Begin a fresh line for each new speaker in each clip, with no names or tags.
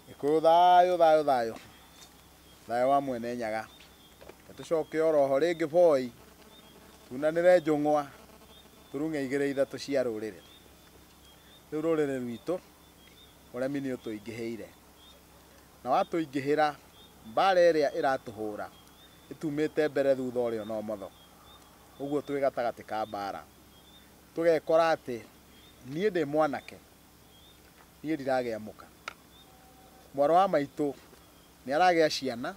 Gĩkũyũ thayũ thayũ thayũ thayũ wa mwene Nyaga. Tũcoke oroho rĩngĩ boi tunanĩre njũng'wa tũrung'e igĩrĩ ithatũ cia rũrĩrĩ. Rĩu rũrĩrĩ rwitũ ũremi nĩ ũtũingĩhĩire na watũingĩhĩra mbara ĩrĩa ĩratũhũra ĩtumĩte mbere thutha ũrĩa na ũmotho. Ũguo twĩ gatagatĩ ka mbara tũgekora atĩ niĩ ndĩ mwanake, niĩ ndiragĩa mũka, mwarĩ wa maitũ nĩ aragĩa ciana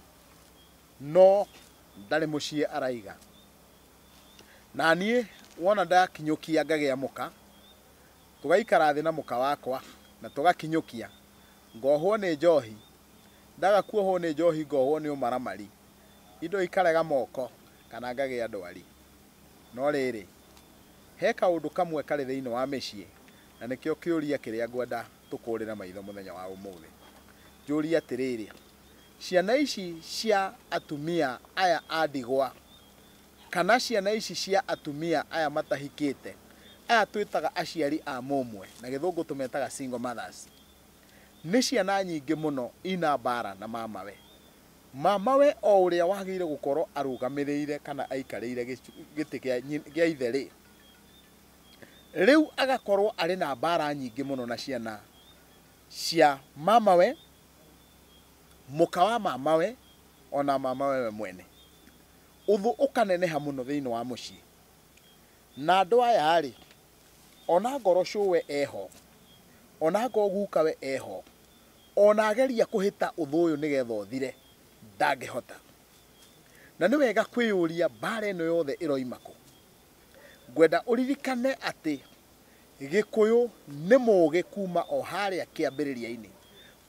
no ndarĩ mũciĩ araiga, na niĩ wona ndakinyũkia ngagĩa mũka, tũgaikara thĩ na mũka wakwa na tũgakinyũkia, ngohwo nĩ njohi, ndaga kuohwo nĩ njohi ngohwo nĩ ũmaramari, indo ikarega moko kana ngagĩa ndwari. No rĩrĩ, he kaũndũ kamwe karĩ thĩinĩ wa mĩciĩ na nĩkĩo kĩũria kĩrĩa ngwenda tũkũrĩre maitho mũthenya wa ũmũthĩ. Njũrie atĩrĩrĩ, ciana ici cia atumia aya a ndigwa kana ciana ici cia atumia aya matahikĩte, aya twĩtaga aciari a mũmwe na gĩthũngũ tũmetaga single mothers, nĩ ciana nyingĩ mũno ina mbara na mamawe. Mamawe o ũrĩa wagĩrĩire gũkorwo arũgamĩrĩire kana aikarĩire gĩtĩ gĩa ithe rĩ, rĩu agakorwo arĩ na mbara nyingĩ mũno na ciana cia mamawe, mũka wa mamawe ona mamawe we mwene. Ũthũ ũkaneneha mũno thĩinĩ wa mũciĩ. Na andũ aya rĩ, ona ngorwo cũwe eho, ona ngorwo gukawe eho, ona ageria kũhĩta ũthũ ũyũ nĩgetha ũthire, ndangĩhota. Na nĩ wega kwĩyũria mbara ĩno yothe ĩroima kũ. Ngwenda ũririkane atĩ Gĩkũyũ nĩ mũgĩ kuma o harĩa kĩambĩrĩria-inĩ,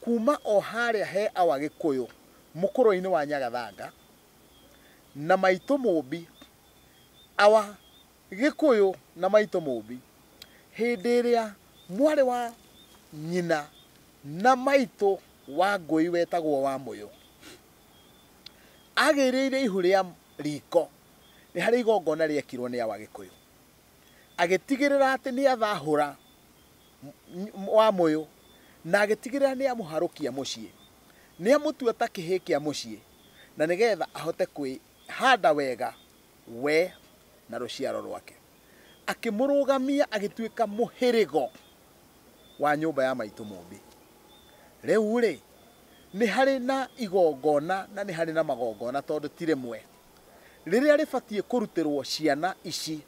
kuma o harĩa he awa Gĩkũyũ mũkũrũ-inĩ wa Nyagathanga na maitũ Mũmbi, awa Gĩkũyũ na maitũ Mũmbi, hĩndĩ ĩrĩa mwarĩ wa nyina na maitũ wa ngũi wetagwo wa Mũyũ agĩrĩire ihu rĩa riko, nĩ harĩ igongona rĩekirwo nĩ awa Gĩkũyũ, agĩtigĩrĩra atĩ nĩ athahũra wa Mũyũ na agĩtigĩrĩra nĩ amũharũkia mũciĩ, nĩ amũtua ta kĩhĩ kĩa mũciĩ, na nĩgetha ahote kwĩhanda wega we na rũciaro rwake. Akĩmũrũgamia agĩtuĩka mũhĩrĩgo wa nyũmba ya maitũ Mũmbi. Rĩu rĩ, nĩ harĩ na igongona na nĩ harĩ na magongona tondũ ti rĩmwe rĩrĩa rĩbatiĩ kũrutĩrwo ciana ici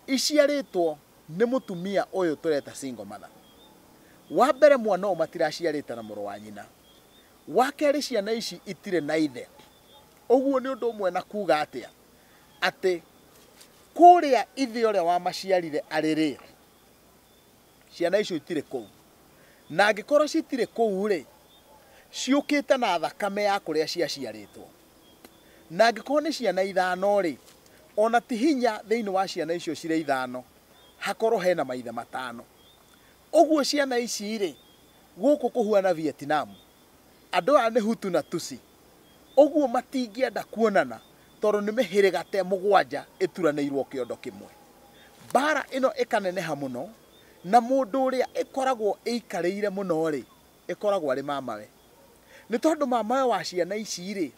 iciarĩtwo nĩ mũtumia ũyũ tũreta single mother. Wa mbere mwana ũyũ matiraciarĩte na mũrũ wa nyina. Wa kerĩ ciana ici itirĩ na ithe. Ũguo nĩ ũndũ ũmwe na kuga atĩa, atĩ kũrĩa ithe ũrĩa wamaciarire arĩ rĩ, ciana icio itirĩ kũu. Na angĩkorwo citirĩ kũu rĩ, ciũkĩte na thakame ya kũrĩa ciaciarĩtwo. Na angĩkorwo nĩ ciana ithano rĩ, ona ti hinya thĩinĩ wa ciana icio cirĩ ithano hakorwo hena maithe matano. Ũguo ciana ici rĩ, gũkũ kũhuana Vietnam, andũ aya nĩ Hutu na Tutsi. Ũguo matingĩenda kuonana tondũ nĩ mĩhĩrĩga te mũgwanja ĩturanĩirwo kĩondo kĩmwe. Mbara ĩno ĩkaneneha mũno na mũndũ ũrĩa ĩkoragwo ĩikarĩire mũno rĩ, ĩkoragwo arĩ mamawe. Nĩ tondũ mamawe wa ciana ici rĩ,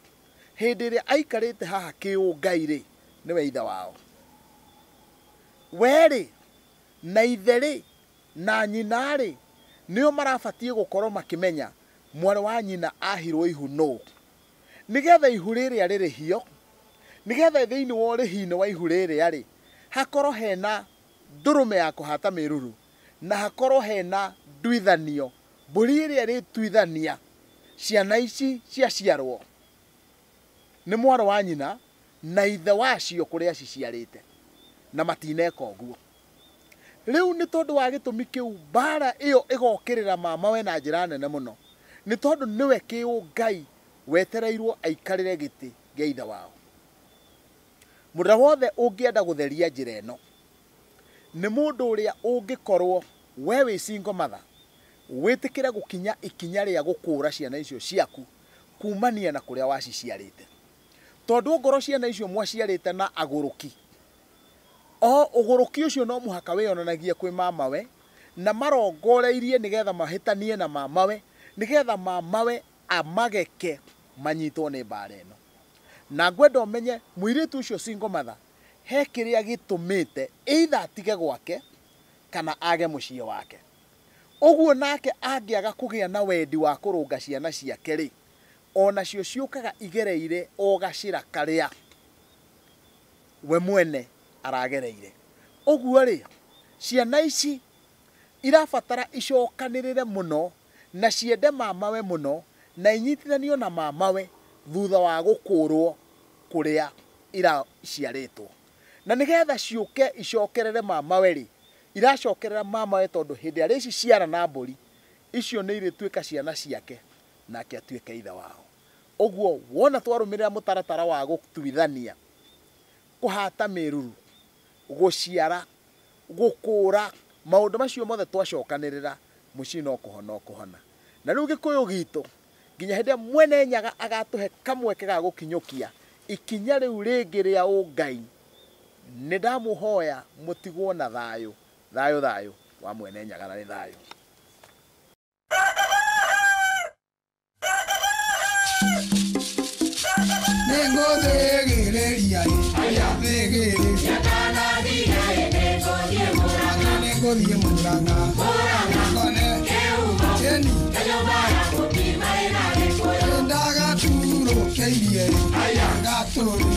hĩndĩ ĩrĩa aikarĩte haha kĩũngai rĩ, nĩwe ithe wao. We rĩ, na ithe rĩ, na nyina rĩ, nĩo marabatiĩ gũkorwo makĩmenya mwarĩ wa nyina ahirwo ihu nũ, nĩgetha ihu rĩrĩa rĩrĩhio, nĩgetha thĩinĩ wa ũrĩhi-inĩ wa ihu rĩrĩa rĩ, hakorwo hena ndũrũme ya kũhata mĩruru na hakorwo hena nduithanio, mbũri ĩrĩa ĩrĩtuithania ciana ici ciaciarwo nĩ mwarĩ wa nyina na ithe wacio kũrĩa ciciarĩte, na matineka ũguo. Rĩu nĩ tondũ wa gĩtũmi kĩu mbara ĩyo ĩgokĩrĩra mamawe na njĩra nene mũno, nĩ tondũ nĩwe kĩũngai wetereirwo aikarĩre gĩtĩ gĩa ithe wao. Mũndũ wothe ũngĩenda gũtheria njĩra ĩno nĩ mũndũ ũrĩa ũngĩkorwo we wĩ single mother, wĩtĩkĩre gũkinya ikinya rĩa gũkũra ciana icio ciaku kumania na kũrĩa waciciarĩte. Tondu ngoro ciana icio mwaciarĩte na agũrũki, o ũgũrũki ũcio no mũhaka wĩyonanagie kwĩ mamawe, na marongoreirie nĩgetha mahĩtanie na mamawe, nĩgetha mamawe amageke manyitwo nĩ mbara ĩno. Na ngwenda ũmenye mũirĩtu ũcio single mother he kĩrĩa gĩtũmĩte either atige gwake kana age mũciĩ wake. Ũguo nake angĩaga kũgĩa na wendi wa kũrũnga ciana ciake rĩ, onacio ciũkaga igereire o gacĩra karĩa we mwene aragereire. Ũguo rĩ, ciana ici irabatara icokanĩrĩre mũno na ciende mamawe mũno na inyitithanio na mamawe thutha wa gũkũrwo kũrĩa iraciarĩtwo. Na nĩgetha ciũke icokerere mamawe rĩ, iracokerera mamawe tondũ hĩndĩ ĩrĩa ici ciara na mbũri icio nĩ irĩtuĩka ciana ciake nake atuĩke ithe wao. Ũguo wona twarũmĩrĩra mũtaratara wa gũtuithania, kũhata mĩruru, gũciara, gũkũra, maũndũ macio mothe twacokanĩrĩra mũciĩ no kũhona ũkũhona. Na rĩu Gĩkũyũ gitũ nginya hĩndĩ ĩrĩa Mwene Nyaga agatũhe kamweke ga gũkinyũkia ikinya rĩu rĩngĩ rĩa ũngai, nĩ ndamũhoya mũtigwo na thayũ, thayũ thayũ wa Mwene Nyaga na nĩ thayũ.
Nĩngũthĩgĩrĩria thĩgĩrĩria nĩngũthiĩ Mũrang'a ngone Jeni ndagaturũkĩirie ngatũrũ.